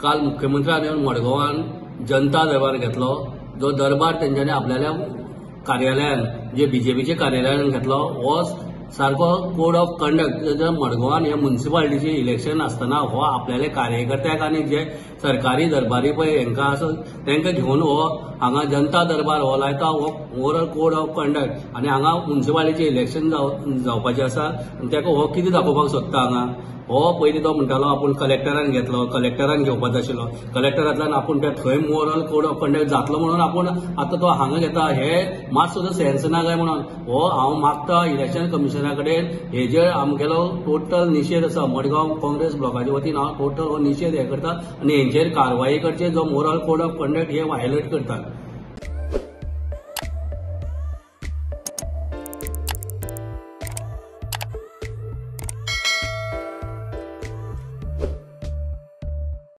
काल मुख्यमंत्र्यान येवन मडगांवान जनता दरबार घेतलो. जो दरबार तेंच्यांनी आपल्याल्या कार्यालयान, जे बीजेपीच्या कार्यालयान घेतलो, हो सारको कोड ऑफ कंडक्ट. मडगांवान हे म्युन्सिपालिटीचे इलेक्शन आसतना हो आपल्याले कार्यकर्त्याक आनी जे सरकारी दरबारी पळय हेंकां आसा तेंकां घेवन हो हांगा जनता दरबार हो लायता. हो मोरल कोड ऑफ कंडक्ट आनी हांगा म्युन्सिपालिटीचे इलेक्शन जावपाचें आसा आनी तेका हो कितें दाखोवपाक सोदता हांगा. हो पयलीं तो म्हणटालो आपूण कलेक्टरान घेतलो, कलेक्टरान घेवपाचो आशिल्लो, कलेक्टरांतल्यान आपूण ते थंय मोरल कोड ऑफ कंडक्ट जातलो म्हणून आपूण आतां तो हांगा घेता. हे मात सुद्दां सेन्स ना काय म्हणून हो हांव मागता इलेक्शन कमिशना कडेन हेजेर आमगेलो टोटल निशेध आसा. मडगांव काँग्रेस ब्लॉकाच्या वतीन हांव टोटल हो निशेध हे करता आनी हेंचेर कारवाई करचे जो मोरल कोड ऑफ कंडक्ट हे व्हायोलेट करतात.